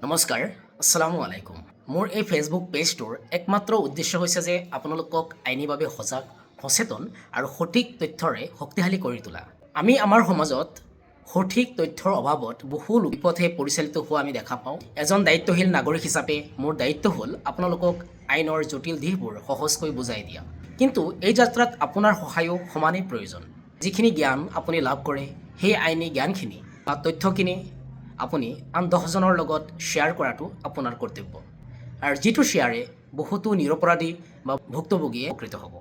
নমস্কাৰ, আসসালামু আলাইকুম। মোৰ এই ফেচবুক পেজটোৰ একমাত্ৰ উদ্দেশ্য হৈছে যে আপোনালোকক আইনীভাৱে সজাগ, সচেতন আৰু সঠিক তথ্যৰে শক্তিশালী কৰি তোলা। আমি আমাৰ সমাজত সঠিক তথ্যৰ অভাৱত বহু লোক বিপথে পৰিচালিত হোৱা আমি দেখা পাওঁ। এজন দায়িত্বশীল নাগৰিক হিচাপে মোৰ দায়িত্ব হ'ল আপোনালোকক আইনৰ জটিল দিশবোৰ সহজকৈ বুজাই দিয়া। কিন্তু এই যাত্ৰাত আপোনাৰ সহায়ো সমানেই প্ৰয়োজন। যিখিনি জ্ঞান আপুনি লাভ কৰে, সেই আইনী জ্ঞানখিনি বা তথ্যখিনি আপুনি আন 10জনৰ লগত শ্বেয়াৰ কৰাটো আপোনাৰ কৰ্তব্য আৰু যিটো শ্বেয়াৰে বহুতো নিৰপৰাধী বা ভুক্তভোগীয়ে উপকৃত হ'ব।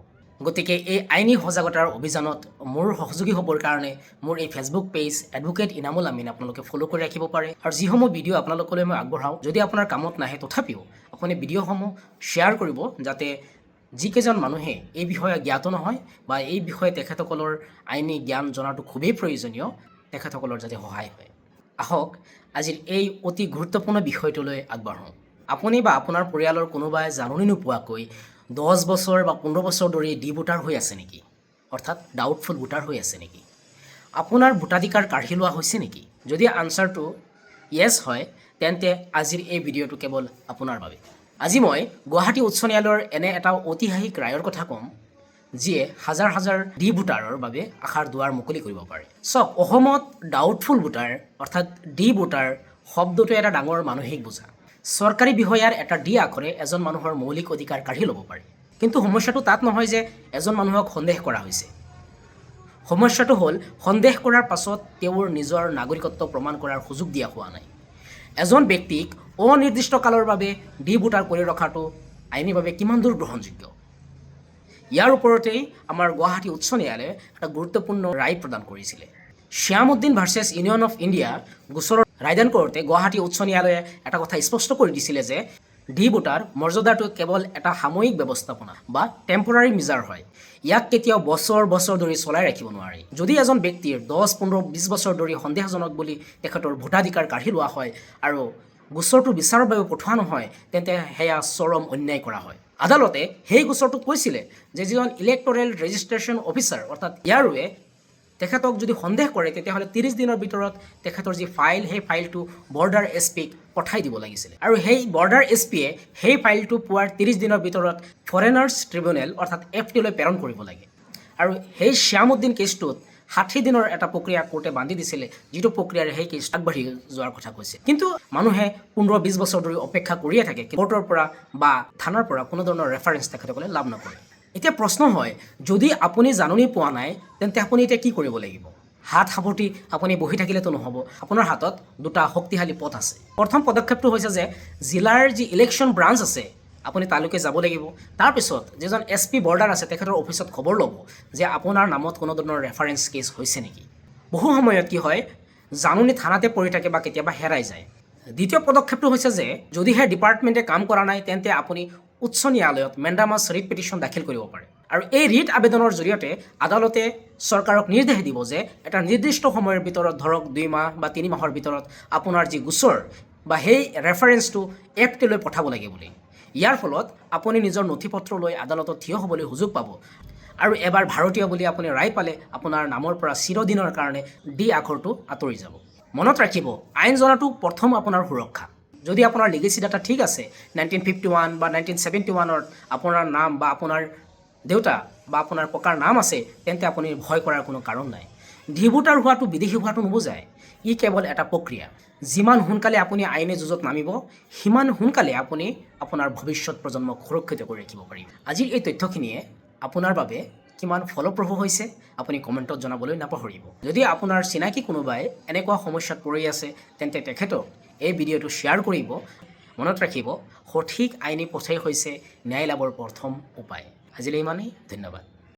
গতিকে এই আইনী সজাগতাৰ অভিযানত মোৰ সহযোগী হ'বৰ কাৰণে মোৰ এই ফেচবুক পেজ এডভকেট ইনামুল আমিন আপোনালোকে ফ'ল' কৰি ৰাখিব পাৰে। আৰু যিসমূহ ভিডিঅ' আপোনালোকলৈ মই আগবঢ়াওঁ, যদি আপোনাৰ কামত নাহে, তথাপিও আপুনি ভিডিঅ'সমূহ শ্বেয়াৰ কৰিব, যাতে যিকেইজন মানুহে এই বিষয়ে জ্ঞাত নহয় বা এই বিষয়ে তেখেতসকলৰ আইনী জ্ঞান জনাটো খুবেই প্ৰয়োজনীয়, তেখেতসকলৰ যাতে সহায় হয়। আহক, আজিৰ এই অতি গুৰুত্বপূৰ্ণ বিষয়টোলৈ আগবাঢ়োঁ। আপুনি বা আপোনাৰ পৰিয়ালৰ কোনোবাই জাননী নোপোৱাকৈ 10 বছৰ বা 15 বছৰ ধৰি ডি ভোটাৰ হৈ আছে নেকি? অৰ্থাৎ ডাউটফুল ভোটাৰ হৈ আছে নেকি? আপোনাৰ ভোটাধিকাৰ কাঢ়ি লোৱা হৈছে নেকি? যদি আনচাৰটো য়েছ হয়, তেন্তে আজিৰ এই ভিডিঅ'টো কেৱল আপোনাৰ বাবে। আজি মই গুৱাহাটী উচ্চ ন্যায়ালয়ৰ এনে এটা ঐতিহাসিক ৰায়ৰ কথা ক'ম, যিয়ে হাজাৰ হাজাৰ ডি ভোটাৰৰ বাবে আশাৰ দুৱাৰ মুকলি কৰিব পাৰে। চাওক, অসমত ডাউটফুল ভোটাৰ অৰ্থাৎ ডি ভোটাৰ শব্দটো এটা ডাঙৰ মানসিক বোজা। চৰকাৰী বিষয়াৰ এটা ডি আখৰে এজন মানুহৰ মৌলিক অধিকাৰ কাঢ়ি ল'ব পাৰে। কিন্তু সমস্যাটো তাত নহয় যে এজন মানুহক সন্দেহ কৰা হৈছে। সমস্যাটো হ'ল, সন্দেহ কৰাৰ পাছত তেওঁৰ নিজৰ নাগৰিকত্ব প্ৰমাণ কৰাৰ সুযোগ দিয়া হোৱা নাই। এজন ব্যক্তিক অনিৰ্দিষ্ট কালৰ বাবে ডি ভোটাৰ কৰি ৰখাটো আইনীভাৱে কিমান দূৰ গ্ৰহণযোগ্য? ইয়াৰ ওপৰতেই আমাৰ গুৱাহাটী উচ্চ ন্যায়ালয়ে এটা গুৰুত্বপূৰ্ণ ৰায় প্ৰদান কৰিছিলে। শ্যামুদ্দিন ভাৰ্চেছ ইউনিয়ন অফ ইণ্ডিয়া গোচৰৰ ৰায়দান কৰোঁতে গুৱাহাটী উচ্চ ন্যায়ালয়ে এটা কথা স্পষ্ট কৰি দিছিলে যে ডি ভোটাৰ মৰ্যাদাটো কেৱল এটা সাময়িক ব্যৱস্থাপনা বা টেম্পৰাৰী মেজাৰ হয়। ইয়াক কেতিয়াও বছৰ বছৰ ধৰি চলাই ৰাখিব নোৱাৰি। যদি এজন ব্যক্তিৰ 10, 15, 20 বছৰ ধৰি সন্দেহজনক বুলি তেখেতৰ ভোটাধিকাৰ কাঢ়ি লোৱা হয় আৰু গোচৰটো বিচাৰৰ বাবে পঠোৱা নহয়, তেন্তে সেয়া চৰম অন্যায় কৰা হয়। আদালতে সেই গোচৰটোত কৈছিলে যে যিজন ইলেক্টৰেল ৰেজিষ্ট্ৰেশ্যন অফিচাৰ, অৰ্থাৎ ইয়াৰোৱে তেখেতক যদি সন্দেহ কৰে, তেতিয়াহ'লে 30 দিনৰ ভিতৰত তেখেতৰ যি ফাইল, সেই ফাইলটো বৰ্ডাৰ এছ পিক পঠাই দিব লাগিছিলে আৰু সেই বৰ্ডাৰ এছ পিয়ে সেই ফাইলটো পোৱাৰ 30 দিনৰ ভিতৰত ফৰেনাৰ্ছ ট্ৰিব্যুনেল অৰ্থাৎ এফ টিলৈ প্ৰেৰণ কৰিব লাগে। আৰু সেই শ্যামুদ্দিন কেছটোত 60 দিনৰ এটা প্ৰক্ৰিয়া কোৰ্টে বান্ধি দিছিলে, যিটো প্ৰক্ৰিয়াৰে সেই কেছ আগবাঢ়ি যোৱাৰ কথা কৈছে। কিন্তু মানুহে 15, 20 বছৰ ধৰি অপেক্ষা কৰিয়ে থাকে। কোৰ্টৰ পৰা বা থানাৰ পৰা কোনো ধৰণৰ ৰেফাৰেঞ্চ তেখেতসকলে লাভ নকৰে। এতিয়া প্ৰশ্ন হয়, যদি আপুনি জাননী পোৱা নাই, তেন্তে আপুনি এতিয়া কি কৰিব লাগিব? হাত সাৱটি আপুনি বহি থাকিলেতো নহ'ব। আপোনাৰ হাতত দুটা শক্তিশালী পথ আছে। প্ৰথম পদক্ষেপটো হৈছে যে জিলাৰ যি ইলেকশ্যন ব্ৰাঞ্চ আছে, আপুনি তালৈকে যাব লাগিব। তাৰপিছত যিজন এছ পি বৰ্ডাৰ আছে, তেখেতৰ অফিচত খবৰ ল'ব যে আপোনাৰ নামত কোনো ধৰণৰ ৰেফাৰেঞ্চ কেছ হৈছে নেকি। বহু সময়ত কি হয়, জাননী থানাতে পৰি থাকে বা কেতিয়াবা হেৰাই যায়। দ্বিতীয় পদক্ষেপটো হৈছে যে যদিহে ডিপাৰ্টমেণ্টে কাম কৰা নাই, তেন্তে আপুনি উচ্চ ন্যায়ালয়ত মেণ্ডামাছ ৰিট পিটিশ্যন দাখিল কৰিব পাৰে। আৰু এই ৰিট আবেদনৰ জৰিয়তে আদালতে চৰকাৰক নিৰ্দেশ দিব যে এটা নিৰ্দিষ্ট সময়ৰ ভিতৰত, ধৰক 2 মাহ বা 3 মাহৰ ভিতৰত আপোনাৰ যি গোচৰ বা সেই ৰেফাৰেঞ্চটো এফ টিলৈ পঠাব লাগে বুলি। ইয়াৰ ফলত আপুনি নিজৰ নথি পত্ৰ লৈ আদালতত থিয় হ'বলৈ সুযোগ পাব আৰু এবাৰ ভাৰতীয় বুলি আপুনি ৰায় পালে আপোনাৰ নামৰ পৰা চিৰদিনৰ কাৰণে ডি আখৰটো আঁতৰি যাব। মনত ৰাখিব, আইন জনাটো প্ৰথম আপোনাৰ সুৰক্ষা। যদি আপোনাৰ লিগেচি ডাটা ঠিক আছে, 1951 বা 1971ত আপোনাৰ নাম বা আপোনাৰ দেউতা বা আপোনাৰ ককাৰ নাম আছে, তেন্তে আপুনি ভয় কৰাৰ কোনো কাৰণ নাই। ডি ভোটাৰ হোৱাটো বিদেশী হোৱাটো নুবুজায়। ই কেৱল এটা প্ৰক্ৰিয়া। যিমান সোনকালে আপুনি আইনী যুঁজত নামিব, সিমান সোনকালে আপুনি আপোনাৰ ভৱিষ্যত প্ৰজন্মক সুৰক্ষিত কৰি ৰাখিব পাৰিব। আজিৰ এই তথ্যখিনিয়ে আপোনাৰ বাবে কিমান ফলপ্ৰসূ হৈছে, আপুনি কমেণ্টত জনাবলৈ নাপাহৰিব। যদি আপোনাৰ চিনাকি কোনোবাই এনেকুৱা সমস্যাত পৰি আছে, তেন্তে তেখেতক এই ভিডিঅ'টো শ্বেয়াৰ কৰিব। মনত ৰাখিব, সঠিক আইনী পথেই হৈছে ন্যায় লাভৰ প্ৰথম উপায়। আজিলৈ ইমানেই, ধন্যবাদ।